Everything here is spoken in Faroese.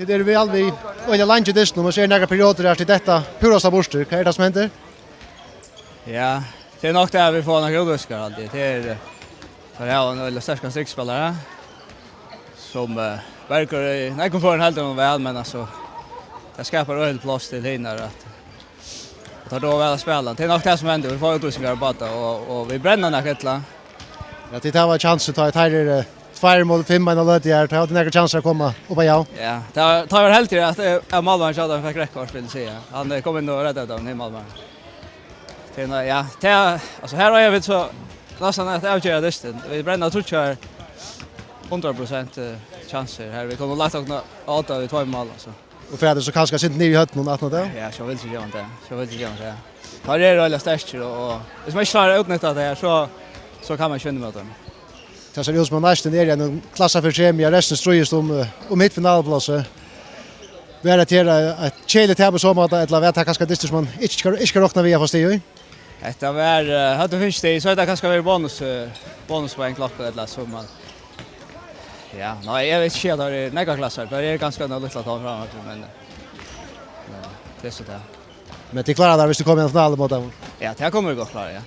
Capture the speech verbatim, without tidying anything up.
Tit eru væl við øgiliga leingi í dystinum, og so eru nakrar periodar har tit detta púrasta burtur. Hvat er tað sum hendir? Ja, tað er nokk tað at vit fáa nakrar útvísingar, haldi eg. Tað er, eh, teir hava ein øgiliga sterkan strykkspælara, sum, eh, Bergur í nógvum førum heldur honum væl, men altso, tað skapar øgiligt pláss til hinar at, at teir duga væl at spæla. Tað er nokk tað sum hendir, vit fáa útvísingar á bátar, og, og vit brenna nakað illa. Ja, tit hava kjansir, tá teir eru, eh, tveir móti fimm eina løtu her, tá hava tit nakrar kjansir at koma upp á, ja. Ja, tað var, tað var heldigt at, eh, at málmaðurin hjá teimum fekk reytt kort, vil eg siga. Hann, eh, kom inn og reddaði teimum, hin málmaðurin. Tað er, ja, tað, altso, her eiga vit so næstan at avgera dystin. Vit brenna tríggjar hundrað prosent, eh, kjansir her. Vit kunnu lagt okkum á tað við tveimum málum, so. Og fer tað so kanska eitt sindur niður í høvdinum aftan á tað? Ja, so vil eg gera tað. So vil eg gera tað. Teir eru øgiliga sterkir, og, og viss man ikki klárar at útnytta tað her, so, so kann man ikki vinna móti teimum. Tað sær út sum at næstan er ein klassa fyri seg, men restin stríðist um, eh, um hitt finaluplássið. Var tað her, eh, eitt keðiligt tap í so máta, ella var tað kanska dystur sum man ikki skal, ikki skal rokna við at fáa stig í? Hetta var, eh, høvdu vit fingið stig, so hevði tað kanska verið bónus, eh, bónuspoeng til okkum, ella so, men, ja, nei, eg vil ikki siga at tað eru nógvar klassar, tað eru kanska nakrar lítlar tað frameftir, men, eh, men tað er so tað. Men tit klára tað, viss tit koma í ein finalu móti teimum? Ja, tað kunnu vit gott klára, ja.